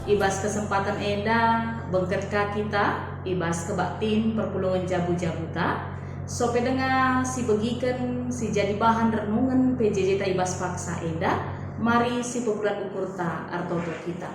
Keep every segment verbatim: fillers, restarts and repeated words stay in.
I bas kesempaten enda, bengket ka kita i bas kebaktin perpulungen jabu-jabuta, sope denga si begiken si jadi bahan renungen P J J-ta i bas paksa enda, mari si pebulat ukurta ertoto kita.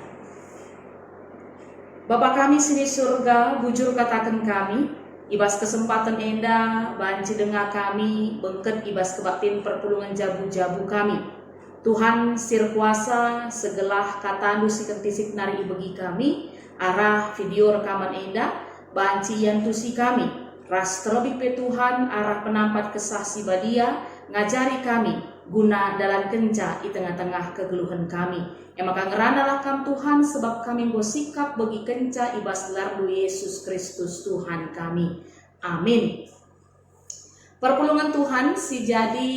Bapa kami si i Surga, bujur kataken kami, i bas kesempaten enda banci denga kami bengket i bas kebaktin perpulungen jabu-jabu kami. Tuhan si erkuasa, segelah kataNdu si kentisik nari ibegi kami, arah video rekaman enda, banci iantusi kami, ras terlebih pe Tuhan arah penampat Kesah Si Badia, ngajari kami, guna dalankenca i tengah-tengah kegeluhen kami. E maka ngeranalah Kam Tuhan, sebab kami enggo sikap begikenca i bas gelarNdu Yesus Kristus Tuhan kami. Amin. Perpulungen Tuhan si jadi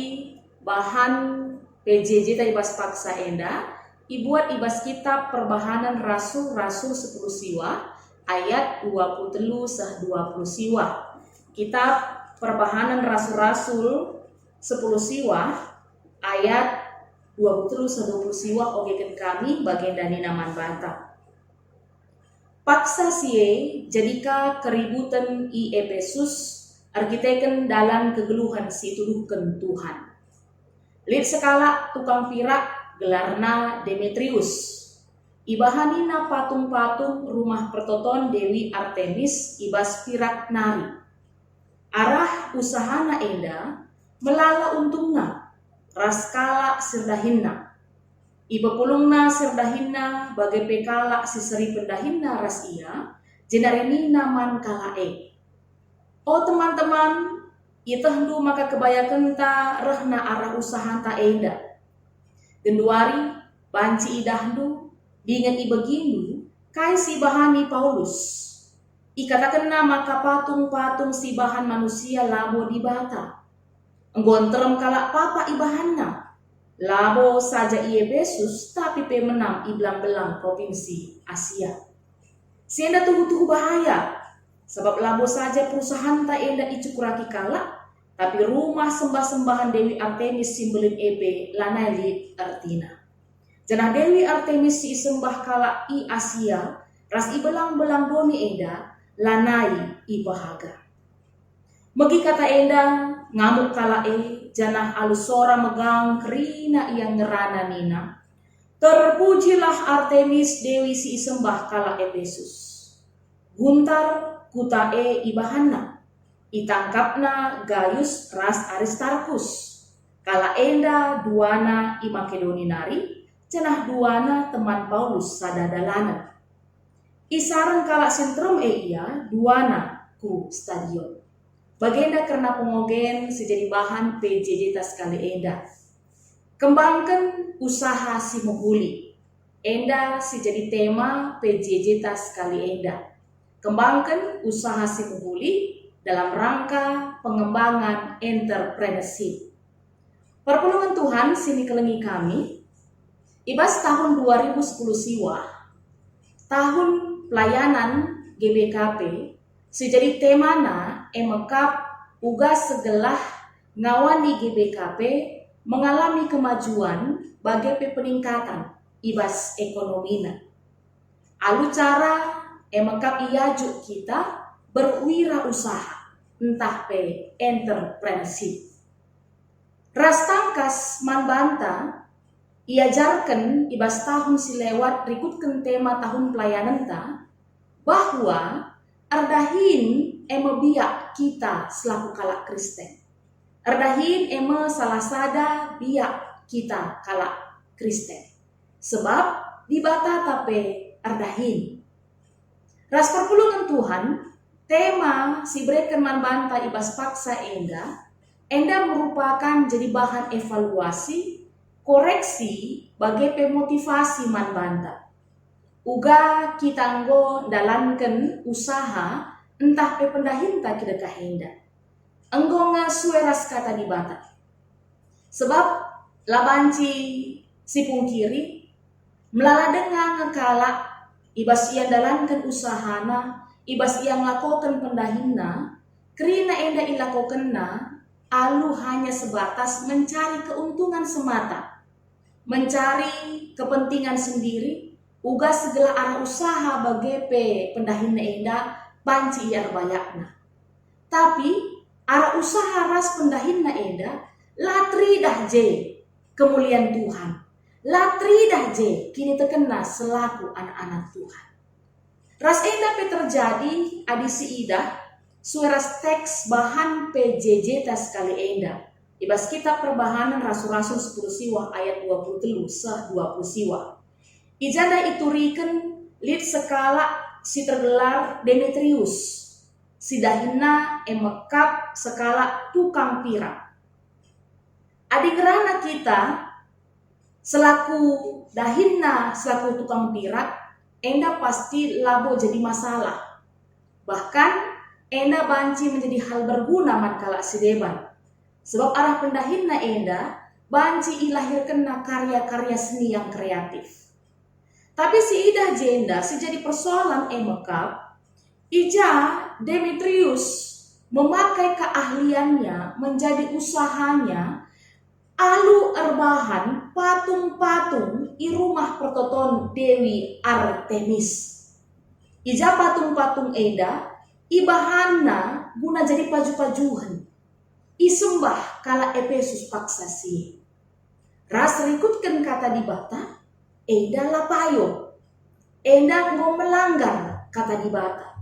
bahan P J J-ta i bas paksa enda, ibuat i bas kitab Perbahanen Rasul-Rasul sepuluh siwah ayat dua puluh telu seh dua puluh siwah. Kitab Perbahanen Rasul-Rasul sepuluh siwah ayat dua puluh telu seh dua puluh siwah ogeken kami bagenda nina man banta. Paksa si e jadi ka keributen i Epesus erkiteken dalan kegeluhen si ituduhken Tuhan. Lit sekalak tukang pirak gelarna Demetrius. Ibahanina patung-patung rumah pertoton Dewi Artemis i bas pirak nari. Arah usahana enda melala untungna ras kalak si erdahinna. Ipepulungna si erdahinna bage pe kalak si seri pendahinna ras ia, jenari nina man kalak e, "O teman-teman, ietehndu maka kebayakenta rehna arah usahanta enda. Genduari banci idahndu dingen ibegindu kai si ibahani Paulus. Ikatakenna maka patung-patung si ibahan manusia labo Dibata. Enggo nterem kalak papa ibahanna, labo saja i Epesus, tapi pe menam i belang-belang propinsi Asia. Si enda tuhu-tuhu bahaya, sabap labo saja perusahanta enda icukuraki kalak, tapi rumah sembah-sembahen Dewi Artemis si mbelin e pe lanai lit ertina. Janah Dewi Artemis si isembah kalak i Asia ras i belang-belang doni enda lanai ipehaga." Megi kata enda, ngamuk kalak e, janah alu sora megang kerina ia ngerana nina, "Terpujilah Artemis, dewi si isembah kalak Epesus!" Guntar kuta e ibahanna. Itangkapna Gayus ras Aristarkus. Kalak enda duana i Makedoni nari, janah duana teman Paulus sada dalanen. Isareng kalak si nterem e ia duana ku stadion. Bagenda kerna pengogen si jadi bahan P J J-ta sekali enda. Kembangken usaha si mehuli. Enda si jadi tema P J J-ta sekali enda. Kembangken usaha si mehuli dalam rangka pengembangan entrepreneurship. Perpulungen Tuhan si nikelengi kami, i bas tahun dua ribu sepuluh siwah, tahun pelayanan G B K P, si jadi temana e mekap uga segelah ngawani G B K P mengalami kemajuan bage pe peningkatan i bas ekonomina. Alu cara e mekap iajuk kita berwirausaha ntah pe entrepreneurship. Ras tangkas man banta, iajarken i bas tahun si lewat rikutken tema tahun pelayanenta, bahwa erdahin e me biak kita selaku kalak Kristen. Erdahin e me salah sada biak kita kalak Kristen. Sebab Dibatata pe erdahin. Ras perpulungen Tuhan, tema si ibereken man banta i bas paksa enda, enda merupakan jadi bahan evaluasi, koreksi, bage pe motivasi man banta. Uga kita enggo ndalanken usaha ntah pe pendahinta kidekah enda. Enggo nge sue ras Kata Dibata. Sebab la banci sipungkiri, melala denga nge kalak, i bas ia ndalanken usahana, i bas ia ngelakoken pendahinna, kerina enda ilakokenna alu hanya sebatas mencari keuntungan semata, mencari kepentingan sendiri, uga segelah arah usaha bage pe pendahinna enda banci ia erbayakna. Tapi arah usaha ras pendahinna enda la teridah je kemulian Tuhan, la teridah je kinitekenna selaku anak-anak Tuhan. Ras enda pe terjadi adi siidah sue ras teks bahan P J J ta sekali enda, i bas kitab Perbahanen Rasul-Rasul sepuluh siwah ayat dua puluh telu seh dua puluh siwah. I jenda ituriken lit sekalak si tergelar Demetrius, si dahinna e mekap sekalak tukang pirak. Adi ngerana kita selaku dahinna selaku tukang pirak, enda pasti labo jadi masalah. Bahkan enda banci menjadi hal berguna man kalak si deban. Sebab arah pendahinna enda banci ilahirkenna karya-karya seni yang kreatif. Tapi siidah jenda si jadi persoalan e mekap, i ja Demetrius memakai keahliannya menjadi usahanya alu erbahan patung-patung i rumah pertoton Dewi Artemis. I ja patung-patung enda ibahanna guna jadi paju-pajuhen, isembah kalak Epesus paksa si e. Ras rikutken kata Dibata, enda la payo. Enda enggo melanggar kata Dibata.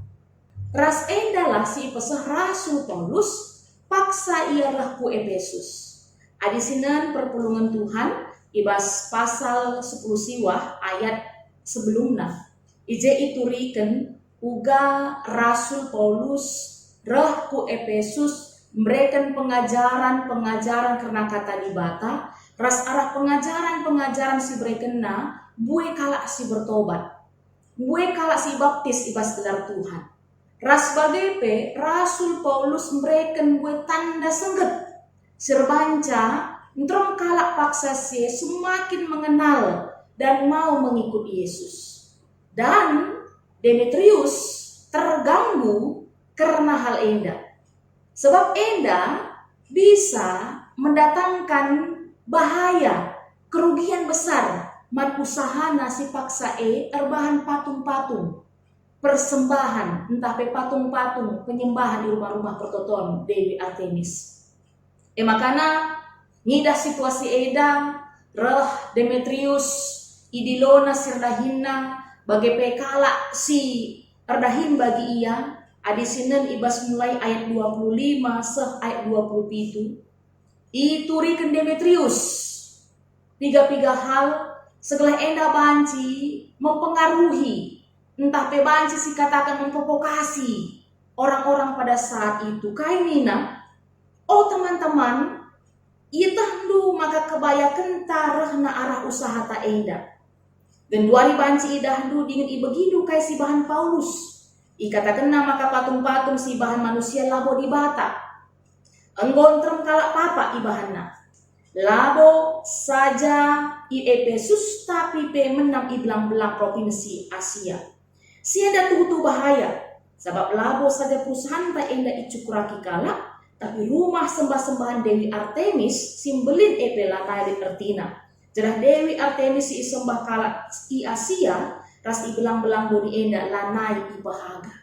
Ras endalah si ipeseh Rasul Paulus paksa ia reh ku Epesus. Adi sinen perpulungen Tuhan, i bas pasal sepuluh siwah ayat sebelumna, i je ituriken uga Rasul Paulus reh ku Epesus mereken pengajaren-pengajaren kerna Kata Dibata, ras arah pengajaren-pengajaren si berekenna mbue kalak si bertobat, mbue kalak si ibaptis i bas gelar Tuhan. Ras bage pe Rasul Paulus mereken mbue tanda sengget si erbanca nterem kalak paksa si e semakin mengenal dan mau mengikut Yesus. Dan Demetrius terganggu kerna hal enda. Sebab enda bisa mendatangkan bahaya, kerugian besar man usahana si paksa e erbahan patung-patung persembahan, ntah pe patung-patung penyembahan i rumah-rumah pertoton Dewi Artemis. E makana, ngidah situasi enda, reh Demetrius, idilona si erdahinna, bage pe kalak si erdahin bagi ia, adi sinen i bas Mulai ayat dua puluh lima seh ayat dua puluh pitu. Ituriken Demetrius piga-piga hal, segelah enda banci mempengaruhi, ntah pe banci sikataken memprovokasi orang-orang pada saat itu. Kai nina? O teman-teman, ietehndu maka kebayakenta rehna arah usahata enda. Genduari banci idahndu dingen ibegindu kai si ibahan Paulus. Ikatakenna maka patung-patung si ibahan manusia labo Dibata. Enggo nterem kalak papa ibahanna. Labo saja i Epesus, tapi pe menam i belang-belang propinsi Asia. Si enda tuhu-tuhu bahaya, sabap labo saja perusahanta enda icukuraki kalak, tapi rumah sembah-sembahen Dewi Artemis si mbelin e pe lanai lit ertina. Janah Dewi Artemis si isembah kalak i Asia ras i belang-belang doni enda lanai ipehaga.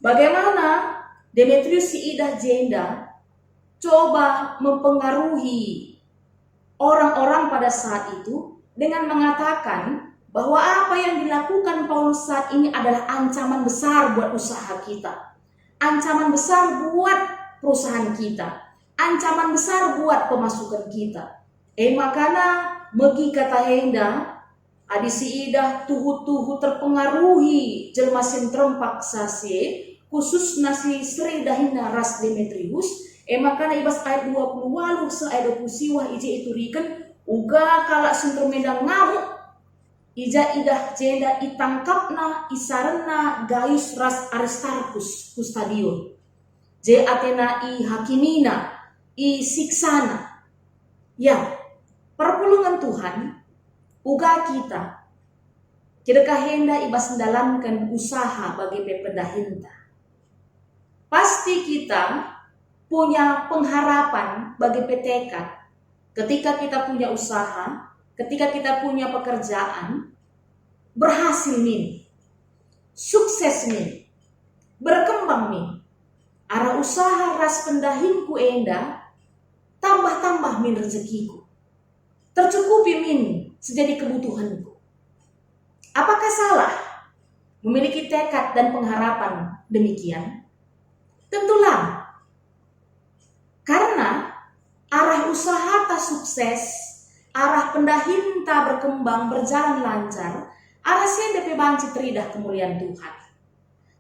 Bagaimana Demetrius si idah jenda coba mempengaruhi orang-orang pada saat itu dengan mengatakan bahwa apa yang dilakukan Paulus saat ini adalah ancaman besar buat usaha kita, ancaman besar buat perusahaan kita, ancaman besar buat pemasukan kita. E makana megi kata enda, adi siidah tuhu-tuhu terpengaruhi jelma si nterem paksa si e, khususna si seri dahinna ras Demetrius, e makana i bas ayat dua puluh waluh seh ayat dua puluh siwah i je ituriken, uga kalak si nterem enda ngamuk, i ja idah jenda itangkapna, isarenna Gayus ras Aristarkus ku stadion. Je atena ihakimina, isiksana. Ya, perpulungen Tuhan, uga kita, kidekah enda i bas ndalanken usaha bage pe pendahinta. Pasti kita punya pengharapan bage pe tekad. Ketika kita punya usaha, ketika kita punya pekerjaan, berhasil min, sukses min, berkembang min. Arah usaha ras pendahinku enda tambah-tambah min rezekiku. Tercukupi min si jadi kebutuhanku. Apakah salah memiliki tekad dan pengharapan demikian? Tentulah. Karena arah usahata sukses, arah pendahinta berkembang, berjalan lancar, arah si enda pe banci teridah kemulian Tuhan.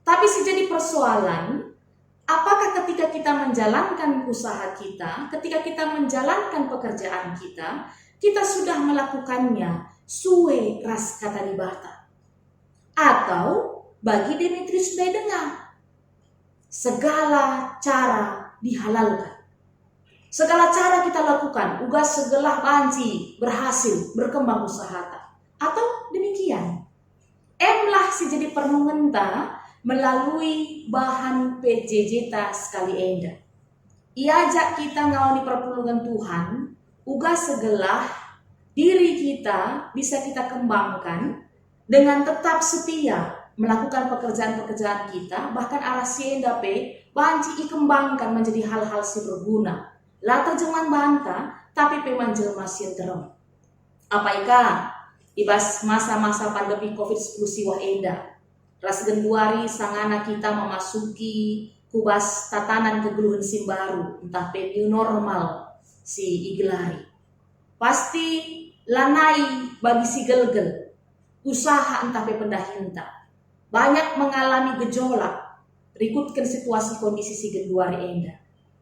Tapi si jadi persoalan, apakah ketika kita menjalankan usaha kita, ketika kita menjalankan pekerjaan kita, kita sudah melakukannya sue ras kata Dibata? Atau bagi Demetrius ndai denga, segala cara dihalalkan. Segala cara kita lakukan, uga segelah banci berhasil, berkembang usahata. Atau demikian. Emlah si jadi pernungenta melalui bahan P J J ta sekali enda. Iajak kita ngawani perpulungen Tuhan, uga segelah diri kita bisa kita kembangkan dengan tetap setia melakukan pekerjaan-pekerjaan kita, bahkan arah si enda pe banci ikembangkan menjadi hal-hal si berguna, la terjemahan banta, tapi pe man jelma si nterem. Apai ka, i bas masa-masa pandemi covid sepuluh siwah enda, ras genduari sangana kita memasuki ku bas tatanan kegeluhen si mbaru, ntah pe new normal si igelari. Pasti lanai bagi si gelgel, usaha ntah pe pendahinta, banyak mengalami gejolak rikutken situasi kondisi si genduari enda.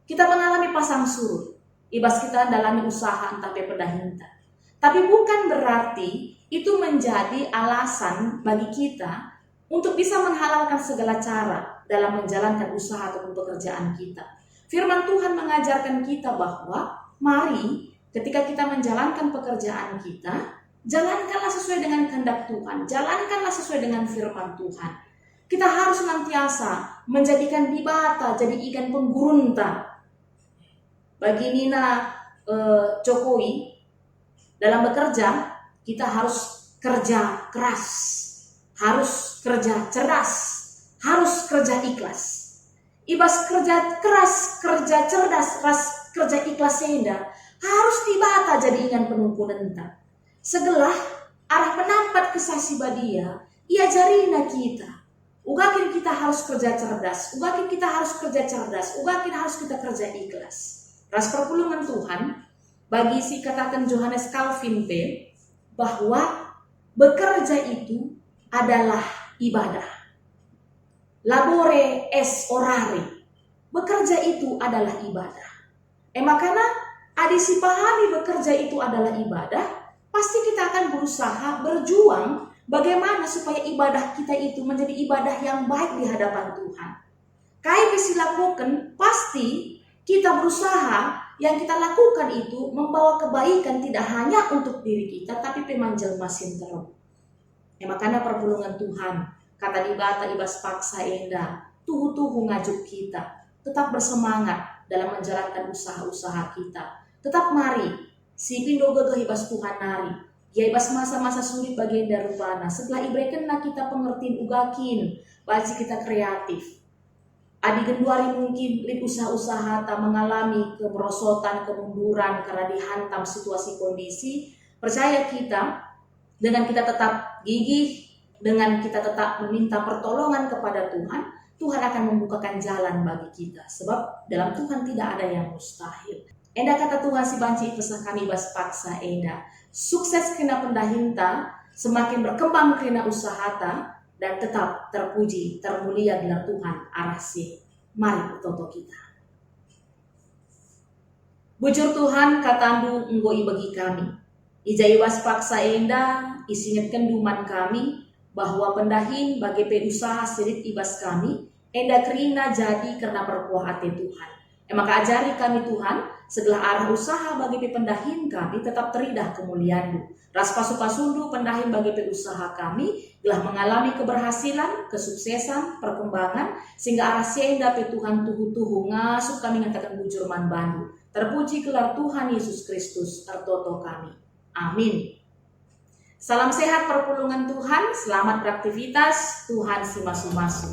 Kita mengalami pasang surut i bas kita ndalani usaha ntah pe pendahinta. Tapi bukan berarti itu menjadi alasan bagi kita untuk bisa menghalalkan segala cara dalam menjalankan usaha ataupun pekerjaan kita. Firman Tuhan mengajarkan kita bahwa mari ketika kita menjalankan pekerjaan kita, jalankanlah sesuai dengan kehendak Tuhan, jalankanlah sesuai dengan firman Tuhan. Kita harus senantiasa menjadikan Dibata jadi ingan penggurunta. Bagi nina, eh, Jokowi, dalam bekerja kita harus kerja keras, harus kerja cerdas, harus kerja ikhlas. I bas kerja keras, kerja cerdas, ras kerja ikhlas enda harus Dibata jadi ingan penungkunenta. Segelah arah penampat Kesah Si Badia, iajarina kita. Uga kin kita harus kerja cerdas, uga kin kita harus kerja cerdas, uga kin harus kita kerja ikhlas. Ras perpulungen Tuhan, bagi si kataken Johannes Calvin pe, bahwa bekerja itu adalah ibadah. Labore est orare. Bekerja itu adalah ibadah. E makana, adi sipahami bekerja itu adalah ibadah, pasti kita akan berusaha berjuang bagaimana supaya ibadah kita itu menjadi ibadah yang baik di hadapan Tuhan. Kai pe si lakoken, pasti kita berusaha yang kita lakukan itu membawa kebaikan tidak hanya untuk diri kita, tapi pe man jelma si nterem. E makana perpulungen Tuhan, kata Dibata i bas paksa enda, tuhu-tuhu ngajuk kita, tetap bersemangat dalam menjalankan usaha-usaha kita. Tetap mari, sipindo gegeh i bas Tuhan nari, gia i bas masa-masa sulit bagenda rupana, setelah iberekenNa kita pengertin uga kin, banci kita kreatif. Adi genduari mungkin lit usaha-usahata mengalami kemerosotan, kemunduran, karena dihantam situasi kondisi, percaya kita, dengan kita tetap gigih, dengan kita tetap meminta pertolongan kepada Tuhan, Tuhan akan membukakan jalan bagi kita. Sebab dalam Tuhan tidak ada yang mustahil. Enda kata Tuhan si banci ipesah kami bas paksa enda. Sukses kerina pendahinta, semakin berkembang kerina usahata, dan tetap terpuji, termulia gelar Tuhan arah si. Mari ertoto kita. Bujur Tuhan, kataNdu enggo ibegi kami. I ja i bas paksa enda, isingetkenNdu man kami bahwa pendahin bage pe usaha si lit i bas kami, enda kerina jadi kerna perkuah ate Tuhan. E maka ajari kami Tuhan, segelah arah usaha bage pe pendahin kami tetap teridah kemulianNdu. Ras pasu-pasuNdu pendahin bage pe usaha kami, gelah mengalami keberhasilan, kesuksesan, perkembangan, sehingga arah si enda pe Tuhan tuhu-tuhu ngasup kami ngataken bujur man baNdu. Terpuji gelar Tuhan Yesus Kristus, ertoto kami. Amin. Salam sehat perpulungen Tuhan, selamat beraktivitas, Tuhan si masu-masu.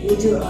Bujur.